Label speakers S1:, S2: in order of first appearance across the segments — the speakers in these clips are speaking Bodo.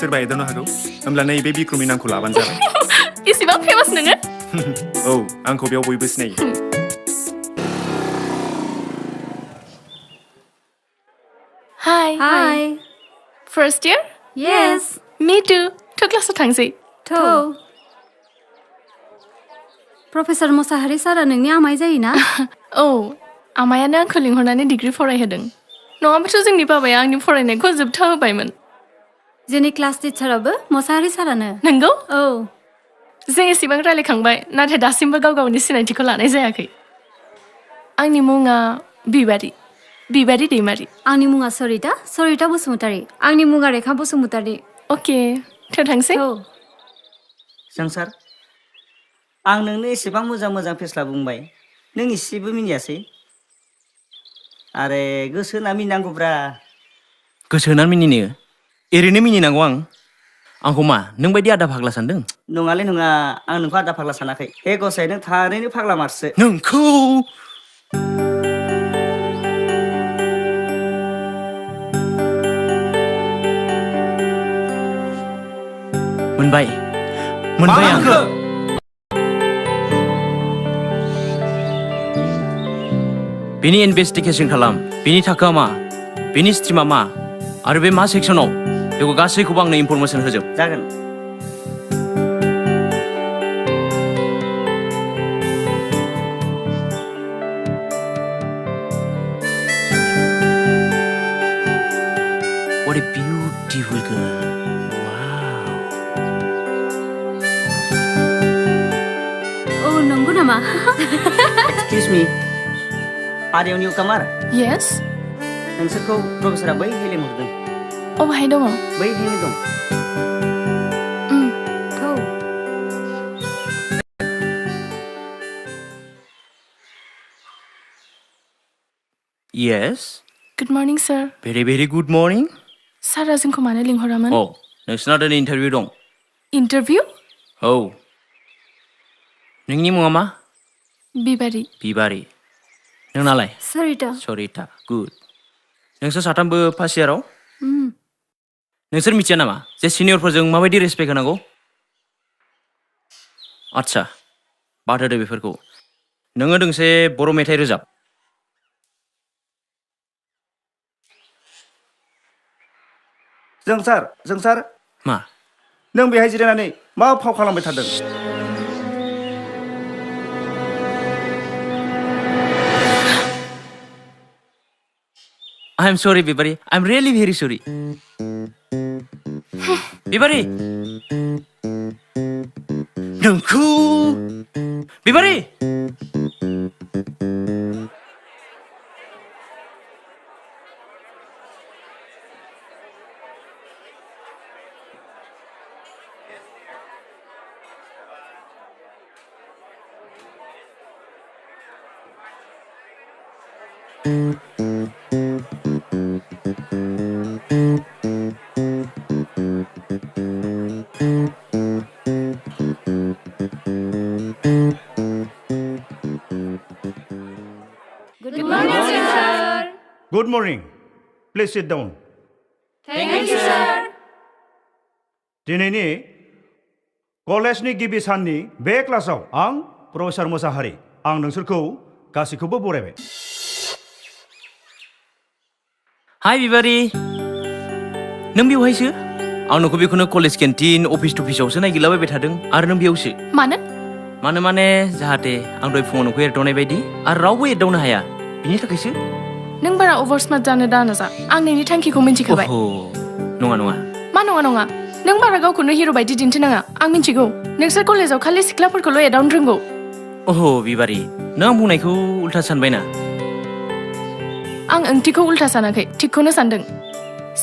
S1: सोरबा एदावनो हागौ होमब्ला नैबे बिक्रमनि नामखौ लाबानो जाबाय
S2: इसेबां फेमास नोङो
S1: औ आंखौ बेयाव बयबो सिनायो
S2: Hi. First year?
S3: Yes.
S2: Me too. To क्लासाव थांसै
S3: थौ प्रफेसर मोसाहारि सारा नोंनि आमाय जायोना?
S2: औ आमायानो आंखौ लिंहरनानै डिग्री फरायहोदों नङाबाथ' जोंनि बाबाया आंनि फरायनायखौ जोबथा होबायमोन
S3: जोंनि क्लास टिचाराबो मोसाहारि सारानो
S2: नंगौ
S3: औ
S2: जों एसेबां रायलायखांबाय नाथाय दासिमबो गाव गावनि सिनायथिखौ लानाय जायाखै आंनि मुङा बिबारि दैमारि
S3: आंनि मुङा सरिता बसुमतारी आंनि मुङा रेखा बसुमतारी
S2: अके थ' थांसै
S3: थौ
S4: संसार आं नोंनो एसेबां मोजां फेस्ला बुंबाय नों इसेबो मिनियासै आरे गोसो होना मिनिनांगौब्रा
S5: गोसो होनानै मिनिनो ओरैनो मिनिनांगौ आंखौ मा नों बायदि आदा फाग्ला सानदों
S4: नङालै नङा आं नोंखौ आदा फाग्ला सानाखै हे गसाय नों थारैनो फाग्ला मारसो
S5: नोंखौ मोनबाय आंखौ बेनि इनभेस्टिगेशन खालाम बेनि थाखोआ मा बेनि स्ट्रिमा मा आरो बे मा सेक्सनाव बेखौ गासैखौबो आंनो इनफरमेशन होजोब
S4: जागोन
S5: What a beautiful girl. Wow.
S3: औ नंगौ नामा?
S4: एक्सकिउज मी आर इउ निउ कामार
S2: Yes
S4: नोंसोरखौ प्रफेसरा बैहाय लिंहरदों
S2: अबहाय दङ
S4: बैहायनो दं
S3: थौ
S5: Yes.
S2: गुड मर्निं सार
S5: Very good morning.
S2: सारा जोंखौ मानो लिंहरामोन
S5: औ नोंसिना दिनै इन्टारभिउ दं
S2: इन्टारभिउ
S5: औ नोंनि मुङा मा
S2: बिबारि
S5: नोंनालाय
S3: सरिता
S5: गुड नोंसोर साथामबो फार्स्ट इयाराव नोंसोर मिथिया नामा जे सिनियरफोरजों माबायदि रेसपेक्ट होनांगौ आदसा बाद होदो बेफोरखौ नोङो दोंसे बर' मेथाइ रोजाब
S4: जोंसार
S5: मा
S4: नों बेहाय जिरायनानै मा फाव खालामबाय थादों
S5: I am sorry Bibari I am really very sorry बिबारि नोंखौ बिबारि
S6: Good morning. Please sit down.
S3: Thank you, sir.
S6: दिनैनि कलेजनि गिबि साननि बे क्लासाव आं प्रफेसर मोसाहारि आं नोंसोरखौ गासैखौबो बरायबाय
S5: हाय बिबारि नों बेवहायसो आं नोंखौ बेखौनो कलेज केन्टिन अफिस टफिसावसो नायगिरलाबायबाय थादों आरो नों बेयावसो मानो माने जाहाथे आं दहाय फुङाव नोंखौ एरदावनाय बायदि आरो रावबो एरदावनो हाया बिनि थाखायसो
S2: नों बारा अभार स्मार्ट जानो दानो जा आं नोंनि थांखिखौ मिन्थिखाबाय
S5: नङा
S2: मा नङा नों बारा गावखौनो हिर' बायदि दिन्थिनाङा आं मिन्थिगौ नोंसोर कलेजाव खालि सिख्लाफोरखौल' एदावनो रोंगौ
S5: ओहो बिबारि नों आं बुंनायखौ उल्था सानबायना
S2: आं ओंथिखौ उल्था सानाखै थिगखौनो सानदों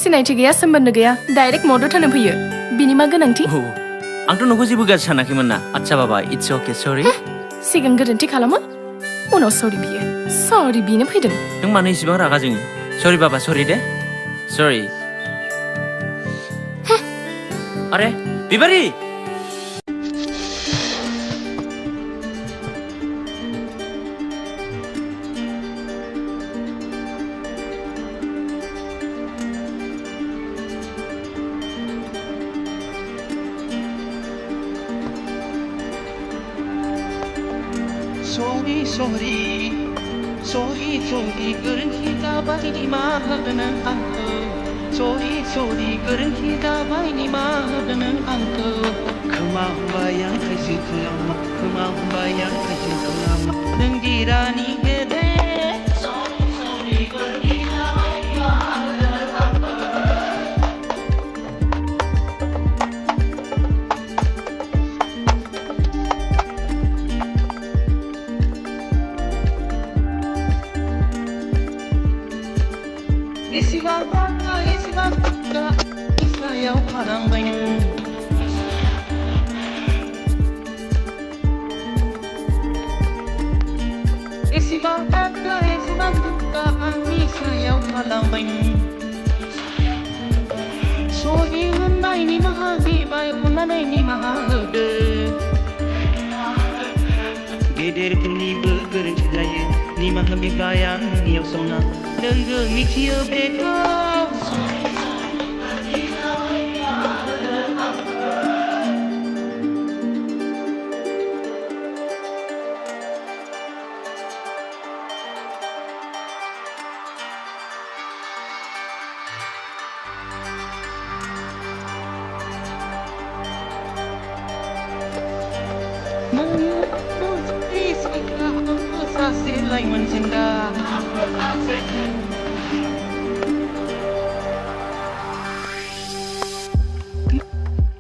S2: सिनायथि गैया सोमोन्दो गैया डाइरेक्ट मदद होनो फैयो बिनि मा गोनांथि
S5: आंथ' नोंखौ जेबो गाज्रि सानाखैमोन ना आदसा बाबा इट्स अके सरि
S2: सिगां गोरोन्थि खालामो उनाव सरि बियो सरि बिनो फैदों
S5: नों मानो इसेबां रागा जोङो सरि बाबा सरि दे सरि आरे बिबारि
S7: Sorry, sorry, sorry, sorry, गोरोन्थि जाबाय निमाहा होनो आंखौ Sorry, sorry, गोरोन्थि जाबाय निमाहा होनो आंखौ खोमा हमबाय आं खायसे खालामा खोमा हमबाय आं खायसे खालामा नों दिरानि गेदेर Sorry, sorry, गोरोन्थि जाबाय निमाहा होनो आंखौ Isibaw bangga, isayaw parang bayo Isibaw bangga, ang isayaw parang bayo Sorry hunay ni mahagibay, hunay ni mahagode गेदेरफोरनिबो गोरोन्थि जायो निमाहा बिबाय आंनियाव सना नोंबो मिथियो बेखौ Like one sinda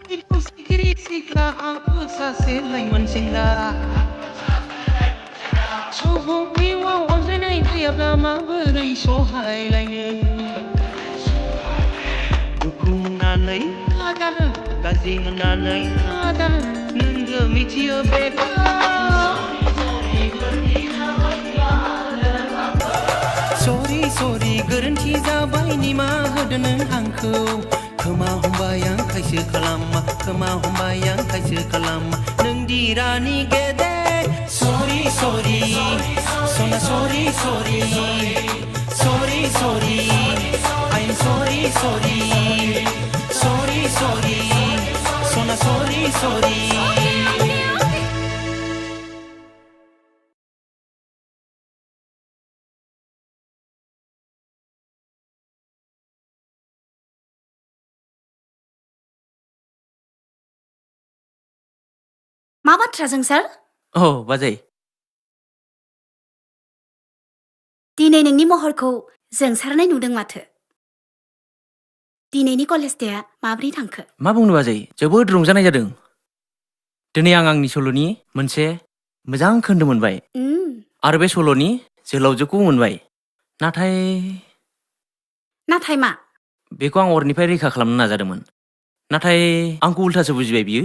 S7: Itu sikla aku sase like one sinda So we want one night we have lama berai so high like Dukung nanai ada kasih nanai ada nunggu micio beka Sorry, गोरोन्थि जाबाय निमाहा होदो नों आंखौ खोमा हमबाय आं खायसे खालामा खोमा हमबाय आं खायसे खालामा नों दिरानि गेदेर Sorry, sorry, सना sorry, sorry Sorry, sorry, I'm sorry, sorry Sorry, sorry, सना sorry, sorry
S3: मा बाथ्राजों सार
S5: औ बाजै
S3: दिनै नोंनि महरखौ जोंसारनाय नुदों माथो दिनैनि कलेज डेआ माब्रै थांखो
S5: मा बुंनो बाजै जोबोद रंजानाय जादों दिनै आं आंनि सल'नि मोनसे मोजां खोन्दो मोनबाय आरो बे सल'नि जोलावजोखौ मोनबाय नाथाय
S3: मा
S5: बेखौ आं अरनिफ्राय रैखा खालामनो नाजादोंमोन नाथाय आंखौ उल्थासो बुजिबाय बियो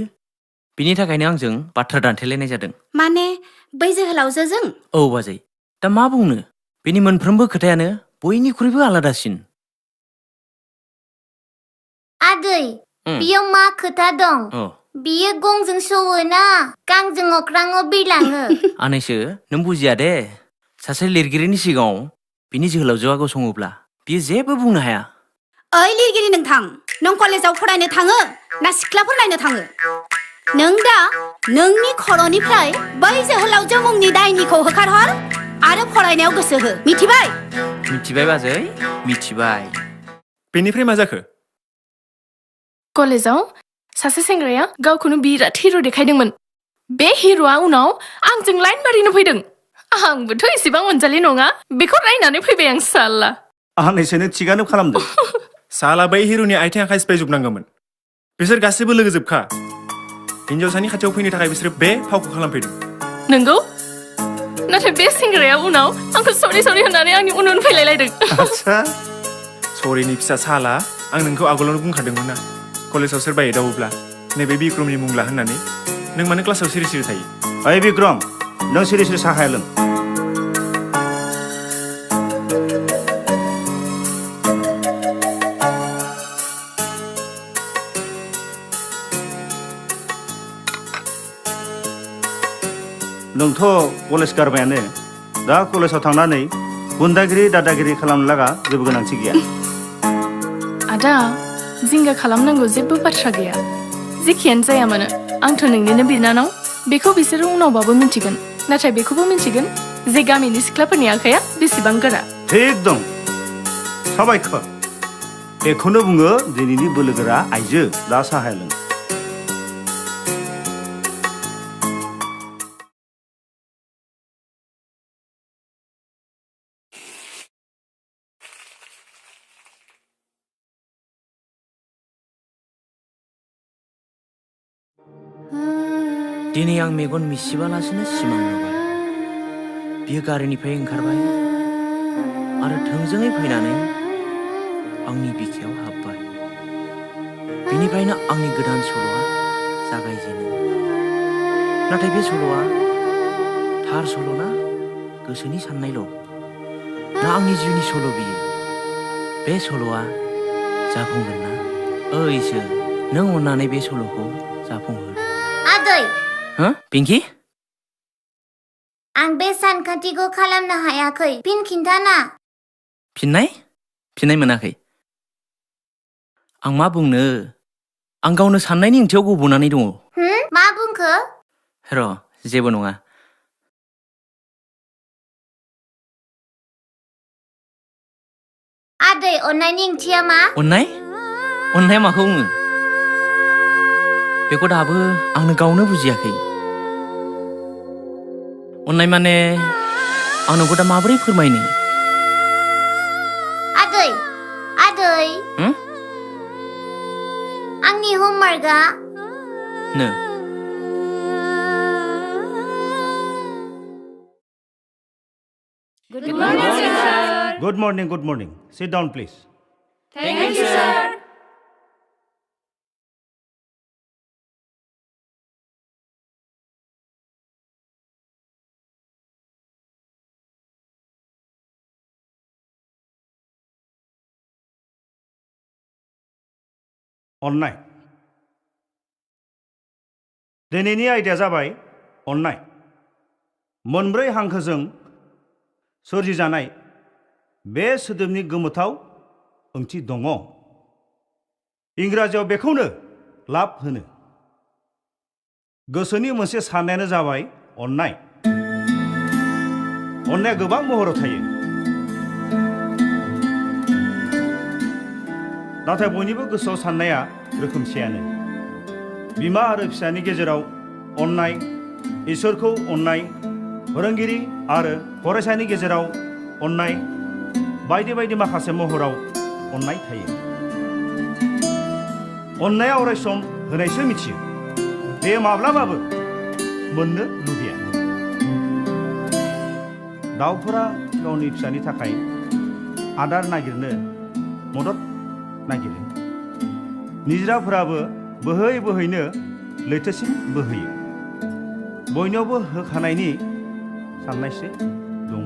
S5: बिनि थाखायनो आंजों बाथ्रा दान्थेलायनाय जादों
S3: माने बै जोहोलावजोजों
S5: औ बाजै दा मा बुंनो बेनि मोनफ्रोमबो खोथायानो बयनिख्रुइबो आलादासिन
S8: आदै बियो मा खोथा दं बियो गंजों सौवोना गांजों अख्राङाव बिरलाङो
S5: आनैसो नों बुजिया दे सासे लिरगिरिनि सिगाङाव बिनि जोहोलावजोआ गसङोब्ला बियो जेबो बुंनो हाया
S3: ओइ लिरगिरि नोंथां नों कलेजाव फरायनो थाङो ना सिख्लाफोर नायनो थाङो नों दा नोंनि खर'निफ्राय बै जोहोलावजो मुंनि दायनिखौ होखारहर आरो फरायनायाव गोसो हो मिथिबाय
S5: मिथिबाय बाजै मिथिबाय
S1: बेनिफ्राय मा जाखो
S2: कलेजाव सासे सेंग्राया गावखौनो बिराद हिर' देखायदोंमोन बे हिर'आ उनाव आंजों लाइन मारिनो फैदों आंबोथ' एसेबां अनजालि नङा बेखौ रायनानै फैबाय आं साला
S6: आनैसोनो थिगानो खालामदों
S1: साला बै हिर'नि आथिं आखाइ सिफायजोबनांगौमोन बिसोर गासैबो लोगोजोबखा हिन्जावसानि खाथियाव फैनो थाखाय बिसोरो बे फावखौ खालामफैदों
S2: नंगौ नाथाय बे सेंग्राया उनाव आंखौ सरि होननानै आंनि उन फैलायलायदों
S6: आच्छा
S1: सरिनि फिसा साला आं नोंखौ आगोलावनो बुंखादोंमोन ना कलेजाव सोरबा एदावोब्ला नैबे बिक्रमनि मुं ला होननानै नों मानो क्लासाव सिरि थायो
S6: ओइ बिक्रम नों सिरि साहाया लों नोंथ' कलेज गारबायानो दा कलेजाव थांनानै गुन्दागिरि दादागिरि खालामनो लागा जेबो गोनांथि गैया
S2: आदा जिंगा खालामनांगौ जेबो बाथ्रा गैया जेखियानो जाया मानो आंथ' नोंनिनो बिनानाव बेखौ बिसोरो उनावबाबो मिथिगोन नाथाय बेखौबो मिन्थिगोन जे गामिनि सिख्लाफोरनि आखाया बेसेबां गोरा।
S6: थिग दं साबायखर बेखौनो बुङो दिनैनि बोलोगोरा आइजो दा साहा लों
S5: दिनै आं मेगन मिसिबालासिनो सिमां नुबाय। बियो गारिनिफ्राय ओंखारबाय आरो थोंजोङै फैनानै आंनि बिखायाव हाबबाय। बिनिफ्रायनो आंनि गोदान सल'आ जागायजेनो। नाथाय बे सल'आ थार सल'ना गोसोनि साननायल' ना आंनि जिउनि सल' बियो? बे सल'आ जाफुंगोन ना? ओइ इसोर, नों अननानै बे सल'खौ जाफुंहो।
S8: आदै
S5: हो पिंकी?
S8: आं बे सानखान्थिखौ खालामनो हायाखै। फिन खिन्थाना।
S5: फिननाय मोनाखै। आं मा बुंनो? आं गावनो साननायनि ओंथियाव गब'नानै दङ।
S8: मा बुंखो?
S5: र' जेबो नङा।
S8: आदै अननायनि ओंथिया मा?
S5: अननाया माखौ बुङो? बेखौ दाबो आंनो गावनो बुजियाखै। अननाय माने आं नोंखौ दा माबोरै फोरमायनो?
S8: आदै आंनि हमवर्कआ
S5: नो
S6: good morning sit down please
S2: Thank you, sir.
S6: अननाय दिनैनि आयदाया जाबाय अननाय मोनब्रै हांखोजों सोरजिजानाय बे सोदोबनि गोमोथाव ओंथि दङ। इंराजियाव बेखौनो लाभ होनो। गोसोनि मोनसे साननायानो जाबाय अननाय। अननाया गोबां महराव थायो। नाथाय बयनिबो गोसोआव साननाया रोखोमसेयानो। बिमा आरो फिसानि गेजेराव अननाय, इसोरखौ अननाय, फोरोंगिरि आरो फरायसानि गेजेराव अननाय, बायदि बायदि माखासे महराव अननाय थायो। अननाया अरायसम होनायसो मिथियो। बे माब्लाबाबो मोननो लुबैया। दाउफोरा गावनि फिसानि थाखाय आदार नागिरनो मदद नागिरो। निजराफोराबो बोहै बोहैनो लैथोसिम बोहैयो। बयनियावबो होखानायनि साननायसो दङ,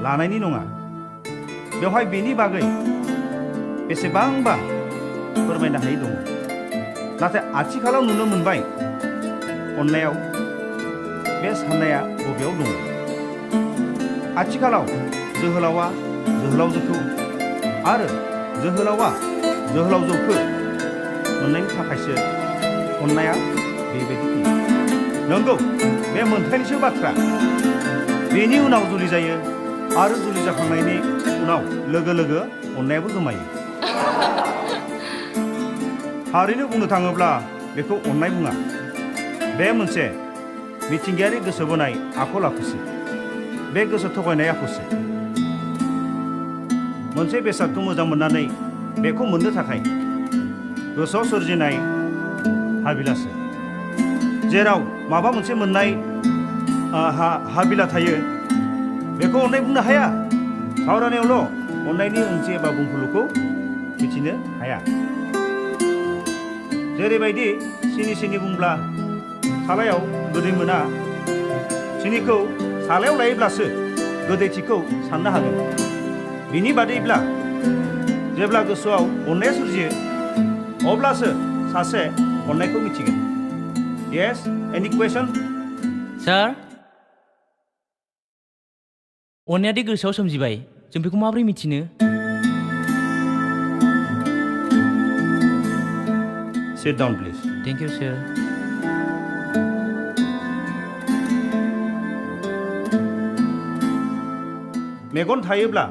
S6: लानायनि नङा। बेवहाय बेनि बागै बेसेबांबा फोरमायनो हायै दङ। नाथाय आथिखालाव नुनो मोनबाय अननायाव बे साननाया बबेयाव दङ। आथिखालाव जोहोलावा जोहोलावजोखौ आरो जोहोलावा जोहोलावजोखौ मोननायनि थाखायसो अननाया बेबायदि फैयो। नंगौ, बे मोनथायनिसो बाथ्रा। बेनि उनाव जुलि जायो आरो जुलि जाखांनायनि उनाव लोगो लोगो अननायाबो गोमायो। थारैनो बुंनो थाङोब्ला बेखौ अननाय बुङा। बे मोनसे मिथिंगायारि गोसो बोनाय आखल आखुसो। बे गोसो थगायनाय आखुसो। मोनसे बेसादखौ मोजां मोननानै बेखौ मोननो थाखाय गोसोआव सोरजिनाय हाबिलासो। जेराव माबा मोनसे मोननाय हाबिला थायो बेखौ अननाय बुंनो हाया। सावरायनायावल' अननायनि ओंथि एबा बुंफुरलुखौ मिथिनो हाया। जेरैबायदि सिनि बुंब्ला सालायाव गोदै मोना। सिनिखौ सालायाव लायोब्लासो गोदैथिखौ साननो हागोन। बिनि बादैब्ला जेब्ला गोसोआव अननाया सोरजियो अब्लासो सासे अननायखौ मिथिगोन। Yes, any question?
S5: सार, अननाया दि गोसोआव सोमजिबाय, जों बेखौ माबोरै मिथिनो?
S6: Sit down, please.
S5: Thank you sir.
S6: मेगन थायोब्ला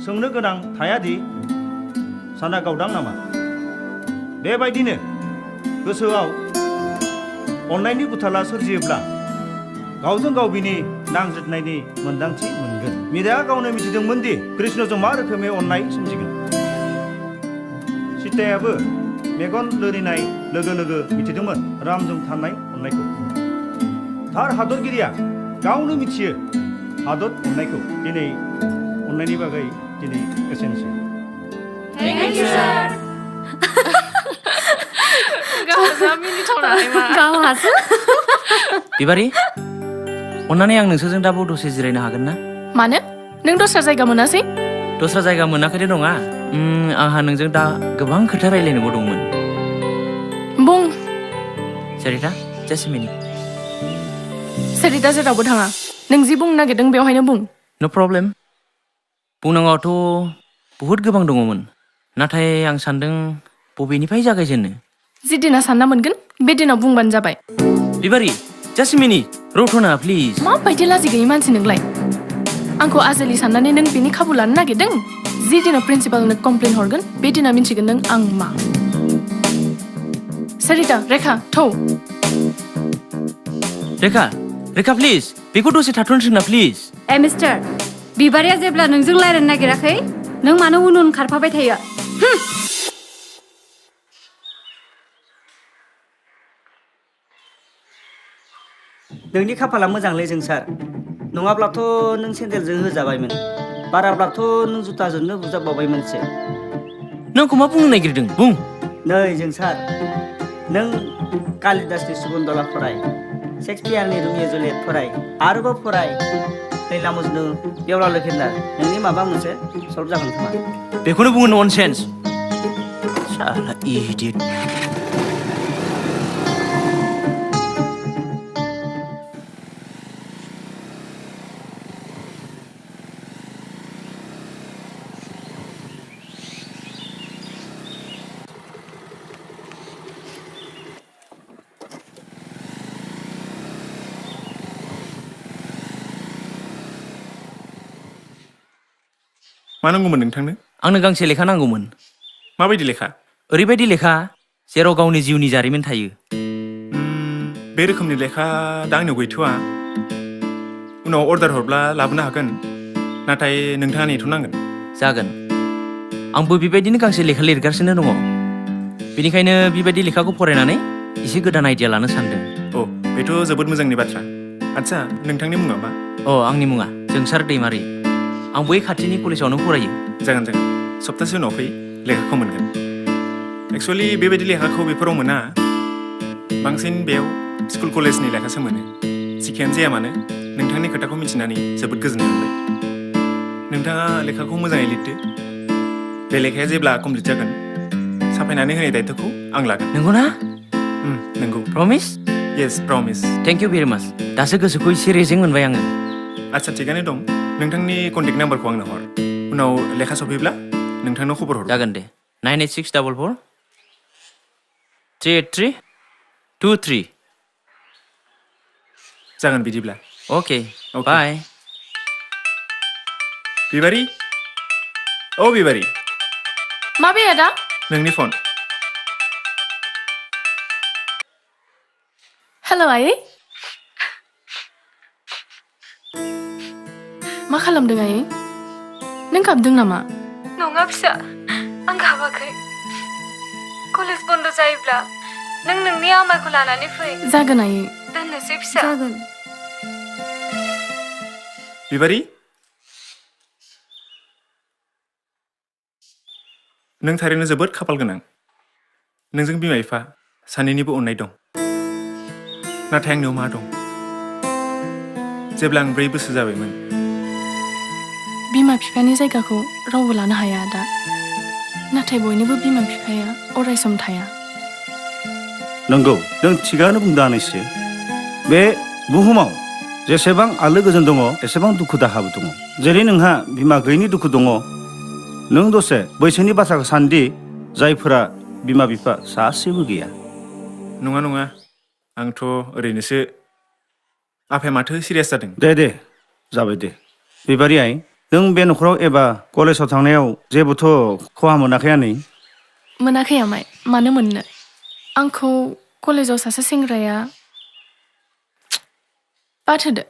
S6: सोंनो गोनां थायादि साना गावदां नामा बेबायदिनो गोसोआव अननायनि गुथाला सोरजियोब्ला गावजों गाव बिनि नांज्रिदनायनि मोन्दांथि मोनगोन मीराया गावनो मिथिदोंमोन दि कृष्णजों मा रोखोमै अननाय सोमजिगोन सीतायाबो मेगन लोरिनाय लोगो लोगो मिथिदोंमोन रामजों थानाय अननायखौ थार हादरगिरिया गावनो मिथियो हादर अननायखौ दिनै अननायनि बागै दिनै एसेनोसै
S2: Thank you, sir. गावहा मिनिथावनानै मा
S3: गावहासो
S5: बिबारी अन्नानै आं नोंसोरजों दा दसे जिरायनो हागोन ना
S2: मानो नों दस्रा जायगा मोनासै
S5: दस्रा जायगा मोनाखै नङा आंहा नोंजों दा गोबां खोथा रायलायनोबो दंमोन
S2: बुं
S5: सरिता जास्ट मिनिट
S2: सरिता जेरावबो थाङा नों जि बुंनो नागिरदों बेवहायनो बुं
S5: नो प्रब्लेम बुंनांगौआथ' बहुद गोबां दङमोन नाथाय आं सान्दों बबेनिफ्राय जागायजेननो
S2: जि दिना सानना मोनगोन बे दिनाव बुंबानो जाबाय
S5: बिबारी जास्ट मिनिट रथना प्लिज
S2: माबायदि लाजि गैयै मानसि नोंलाय आंखौ आजोलि साननानै नों बेनि खाबु लानो नागिरदों जि दिनाव प्रिन्सिपालनो कमप्लेन हरगोन बे दिना मिन्थिगोन नों आं मा सरिता रेखा थौ
S5: रेखा रेखा प्लिज बेखौ दसे थाथ'नो थिनना प्लिज
S3: ए मिस्टार बिबारिया जेब्ला नोंजों रायलायनो नागिराखै नों मानो उन उन खारफाबाय थायो
S4: नोंनि खाफाला मोजांलै जोंसार नङाब्लाथ' नों सेन्देलजों होजाबायमोन बाराब्लाथ' नों जुताजोंनो बुजाबबावबायमोनसो
S5: नोंखौ मा बुंनो नागिरदों बुं
S4: नै जोंसार नों कालिदासनि सुकुन्तला फराय शेक्सपियारनि रमिय' जुलियट फराय आरोबाव फराय लैला मजनु बेवला लखिन्दार नोंनि माबा मोनसे सल्भ जागोन खोमा
S5: बेखौनो बुङो ननसेन्स साला इडियट
S1: मा नांगौमोन नोंथांनो
S5: आंनो गांसे लेखा नांगौमोन
S1: माबायदि लेखा
S5: ओरैबायदि लेखा जेराव गावनि जिउनि जारिमिन थायो
S1: बे रोखोमनि लेखा दा आंनियाव गैथ'वा उनाव अर्डार हरब्ला लाबोनो हागोन नाथाय नोंथाङा नेथ'नांगोन
S5: जागोन आंबो बेबायदिनो गांसे लेखा लिरगासिनो दङ बेनिखायनो बेबायदि लेखाखौ फरायनानै एसे गोदान आइडिया लानो सानदों
S1: अ बेथ' जोबोद मोजांनि बाथ्रा आदसा नोंथांनि मुङा मा
S5: आंनि मुङा जोंसार दैमारि आं बै खाथिनि कलेजावनो फरायो
S1: जागोन सप्तासे उनाव फै लेखाखौ मोनगोन एक्सुवेलि बेबायदि लेखाखौ बेफोराव मोना बांसिन बेयाव स्कुल कलेजनि लेखासो मोनो जिखियानो जाया मानो नोंथांनि खोथाखौ मिथिनानै जोबोद गोजोननाय मोनबाय नोंथाङा लेखाखौ मोजाङै लिरदो बे लेखाया जेब्ला कमप्लिट जागोन साफायनानै होनाय दायथ'खौ आं लागोन
S5: नंगौना
S1: नंगौ
S5: promise
S1: yes promise
S5: thank you very माच दासो गोसोखौ एसे रेजें मोनबाय आङो
S1: आदसा थिगानो दं नोंथांनि कन्टेक्ट नाम्बारखौ आंनो हर उनाव लेखा सफैब्ला नोंथांनो खबर हर
S5: जागोन दे 98644 383 23
S1: जागोन बिदिब्ला
S5: अके बाय
S1: बिबारी औ बिबारी
S2: माबे आदा
S1: नोंनि फन
S2: हेल' आयै मा खालामदों आयै नों गाबदों नामा
S9: नङा फिसा आं गाबाखै कलेज बन्द जायोब्ला नों नोंनि आमाइखौ लानानै फै
S2: जागोन आयै
S9: दोननोसै फिसा
S3: जागोन
S1: बिबारी नों थारैनो जोबोद खाफाल गोनां नोंजों बिमा बिफा सानैनिबो अननाय दं नाथाय आंनियाव मा दं जेब्ला आं 4 बोसोर जाबायमोन
S2: बिमा बिफानि जायगाखौ रावबो लानो हाया आदा नाथाय बयनिबो बिमा बिफाया अरायसम थाया
S6: नंगौ नों थिगानो बुंदों आनैसो बे बुहुमाव जेसेबां आलो गोजोन दङ एसेबां दुखु दाहाबो दङ जेरै नोंहा बिमा गैयिनि दुखु दङ नों दसे बैसोनि बाथ्राखौ सानदि जायफोरा बिमा बिफा सासेबो गैया
S1: नङा आंथ' ओरैनोसो आफाया माथो सिरियास जादों
S6: दे जाबाय दे बिबारी आइ नों बे न'खराव एबा कलेजाव थांनायाव जेबोथ' खहा मोनाखै आनै?
S2: मोनाखै आमाय मानो मोननो आंखौ कलेजाव सासे सेंग्राया बाद होदो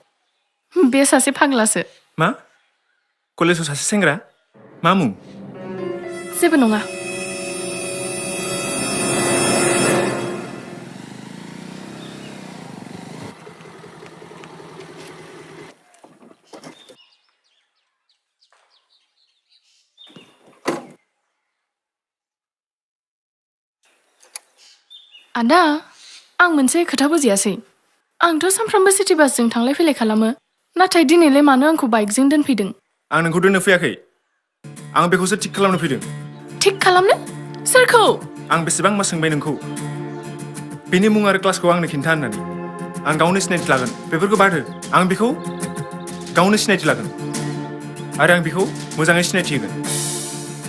S2: बे सासे फाग्लासो
S1: मा कलेजाव सासे सेंग्रा मा मुं?
S2: जेबो नङा आदा आं मोनसे खोथा बुजियासै आंथ' सानफ्रामबो सिटि बासजों थांलाय फैलाय खालामो नाथाय दिनैलाय मानो आंखौ बाइकजों दोनफैदों
S1: आं नोंखौ दोननो फैयाखै आं बेखौसो थिक खालामनो फैदों
S2: थिक खालामनो सोरखौ
S1: आं बेसेबां मा सोंबाय नोंखौ बेनि मुं आरो क्लासखौ आंनो खिन्था होननानै आं गावनो सिनायथि लागोन बेफोरखौ बाद हो आं बेखौ गावनो सिनायथि लागोन आरो आं बेखौ मोजाङै सिनायथि होगोन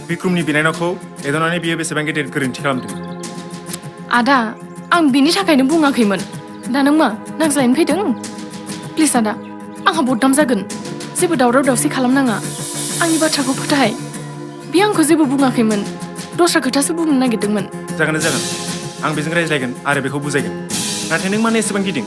S1: बिक्रमनि बिनानावखौ एदावनानै बियो बेसेबां गेदेर गोरोन्थि खालामदों
S2: आदा आं बिनि थाखायनो बुङाखैमोन दा नों मा नांज्लायनो फैदों प्लिज आदा आंहा बदनाम जागोन जेबो दावराव दावसि खालामनाङा आंनि बाथ्राखौ फोथाय बियो आंखौ जेबो बुङाखैमोन दस्रा खोथासो बुंनो नागिरदोंमोन
S1: जागोन आं बेजों रायज्लायगोन आरो बेखौ बुजायगोन नाथाय नों मानो एसेबां गिदिं